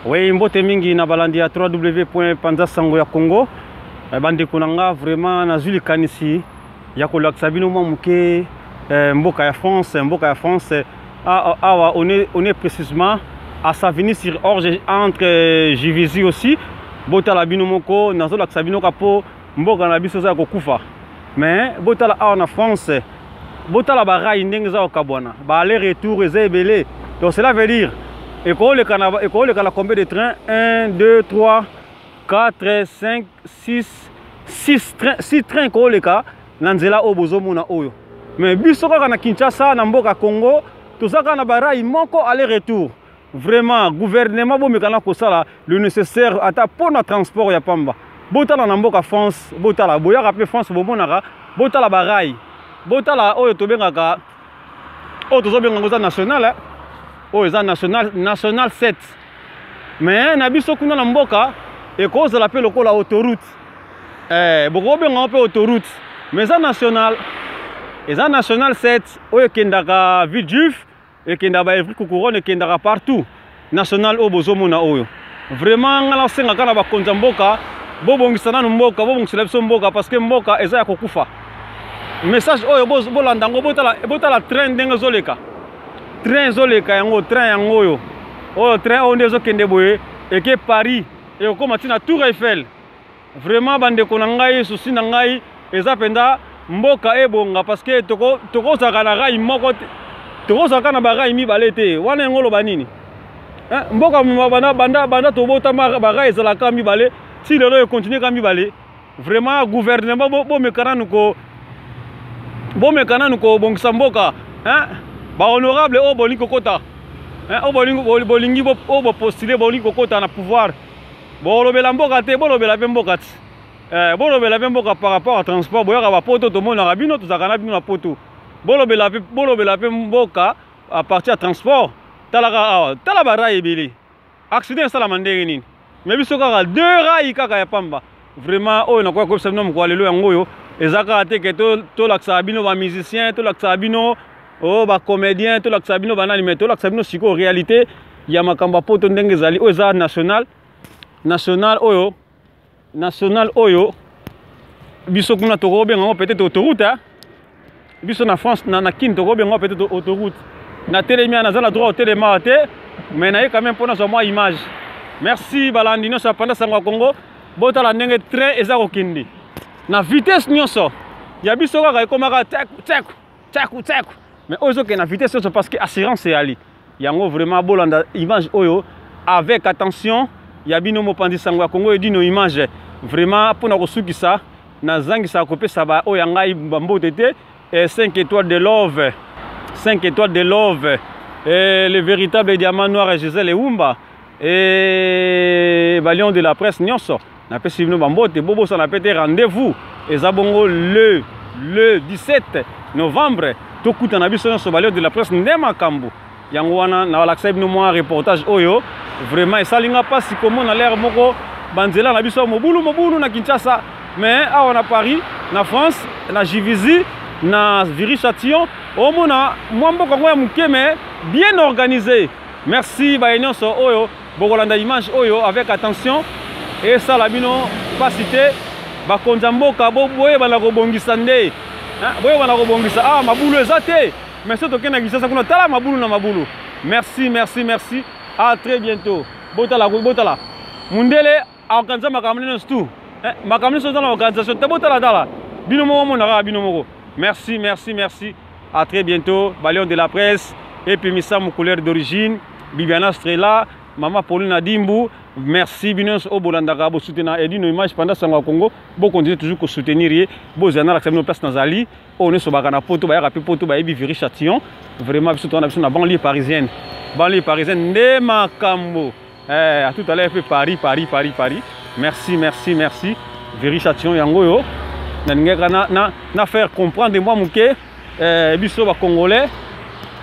Oui, mbote mingi na balandi ya www.panza sango ya Congo. Eh, bandeko na nga vraiment nazwi likanisi ya kolakisa bino mwa moke eh, mboka ya France, mboka ya France. Ah, ah, awa on est précisément à Savigny-sur-Orge entre Juvisy aussi. Botala bino moko nazolakisa bino ka po mboka na biso eza ya kokufa. Mais botala awa na France, botala barails ndenge eza kokabwana, ba aller retour eza ebele. Donc cela veut dire ekoleka na combien de train? 1, 2, 3, 4, 5, 6, 6 train, 6 train ekoleka na nzela oyo bozomona oyo. Mais biso kaka na Kinshasa, na mboka Congo, toza kaka na barails moko aller retour. Vraiment, gouvernement, bomekana kosala le nécessaire ata mpo na transport ya pamba. Botala na mboka France, botala, boyaka mpe France, bomonaka, botala barails, botala oyo tobengaka, oyo tozobenga yango eza national, eh? Oyo eza national, national 7. Mais na biso kuna na mboka ekozala mpe lokola autoroute, bokobenga yango mpe autoroute, mais eza national, eza national 7 oyo ekendaka Villejuif, ekendaka ba Évry-Courcouronnes, ekendaka partout. National oyo bozomona oyo, vraiment nga nasengaka na bakonzi ya mboka, bobongisa nanu mboka, bobongisela biso mboka, parce que mboka eza ya kokufa. Message oyo bolanda yango, botala, botala train ndenge ezoleka, train ezoleka yango, train yango oyo, oyo train oyo nde ezokende boye, eke Paris, ekokóma ntina Tour Eiffel. Vraiment, bandeko na ngai, souci na ngai eza mpenza mboka ebonga, parce que tokozalaka na rail moko te, tokozalaka na barails mibale te. Wana yango oloba nini? Mboka banda banda banda tobotama, barails ezalaka mibale, ti lelo econtinue ka mibale. Vraiment, gouvernement, bomeka nanu ko bomeka nanu kobongisa mboka, hein? Bahonorable oyo bolingi kokota, oyo bolingi, oyo bopostule, bolingi kokota na pouvoir, bolobela mboka te, bolobela mpe mboka ti, bolobela mpe mboka par rapport à transport. Boyaka bapoto, tomonaka bino, tozalaka na bino na poto, bolobela mpe, bolobela mpe mboka à partir ya transport. Talaka awa, tala barails ebele, accident esalama ndenge nini? Mais biso kaka deux rails kaka ya pamba. Vraiment, oyo nakoya koyebisa bino mokolo lelo yango oyo, eza kaka te ke tolakisaka bino bamusicien, tolakisaka bino oyo bacomédien, tolakisaka bino banani, mais tolakisa bino sikoyo réalité ya makambo ya poto ndenge ezali. Oyo eza national, national oyo, national oyo biso kuna tokobenga yango peut-être autoroute, biso na France, na Kine tokobenga yango peut-être autoroute. Natelemi wana, naza na droit otelema te, mais naye quand même mpo nazwa mwa image. Merci balandi nyonso ya Panda Sango ya Congo. Botala ndenge train eza kokende na vitesse nyonso. Ya biso kaka ekomaka teku teku teku teku, mais oyo ezokende na vitesse nyonso parce que assurance eyali yango. Vraiment, bolanda image oyo avec attention. Ya bino mopanzi sango ya Congo, Edino Image. Vraiment, mpona kosukisa, nazangisaka kopesa ba oyo ya ngai bambote te. 5 étoiles de love, 5 étoiles de love, et le véritable diamant noir Gisèle Eumba et balion de la presse nyonso, napesi bino bambote. Bobosana pe te, rendez-vous eza bongo le 17 novembre, tokutana biso nyonso, balion de la presse nde makambo yango wana. Nalakisa bino mwa reportage oyo. Vraiment, esalinga mpasi komona lere moko banzela na biso mobulu mobulu na Kinshasa, mais awa na Paris, na France, na Juvisy, na Viry-Châtillon, omona mwa mboka yango ya moke mais bien organisé. Merci baye nyonso oyo bokolanda image oyo avec attention. Esala bino mpasi te. Bakonzi ya mboka, boyebana kobongisa nde, boyebana kobongisa awa, mabulu eza te. Mais soki tokende na Kinshasa kuna, tala mabulu na mabulu. Merci, merci, merci, à très bientôt. Botala, botala mundele aorganiza makambo nyonso tu, makambo nyonso eza na organisation te. Botala, tala bino moko, mona kaka bino moko. Merci, merci, merci, à très bientôt. Balion de la presse et puis Misamu couleur d'origine, Bibiana Strela, mama Pauline Adimbu, merci. Bino nyonso oyo bolandaka, bosoutenir Edino Image pendant sango ya Congo, bokontinue toujours kosoutenir ye. Bozala nalakisa bino place nazali. Oyo nyonso baka na poto, bayaka mpe poto, bayebi Viry-Châtillon. Vraiment, biso towana biso na banlieue parisienne, banlieue parisienne nde makambo. À tout à l'heure mpe Paris, Paris, Paris, Paris. Merci, merci, merci. Viry-Châtillon yango oyo. Nalingaka na faire comprendre mwa moke, biso bacongolais,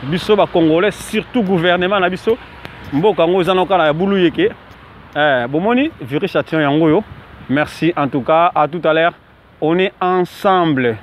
biso bacongolais, surtout gouvernement na biso, mboka yango eza noka na ya bulu yeke. Bomoni Viry-Châtillon yango oyo. Merci en tout cas, à tout à l'heure, on est ensemble.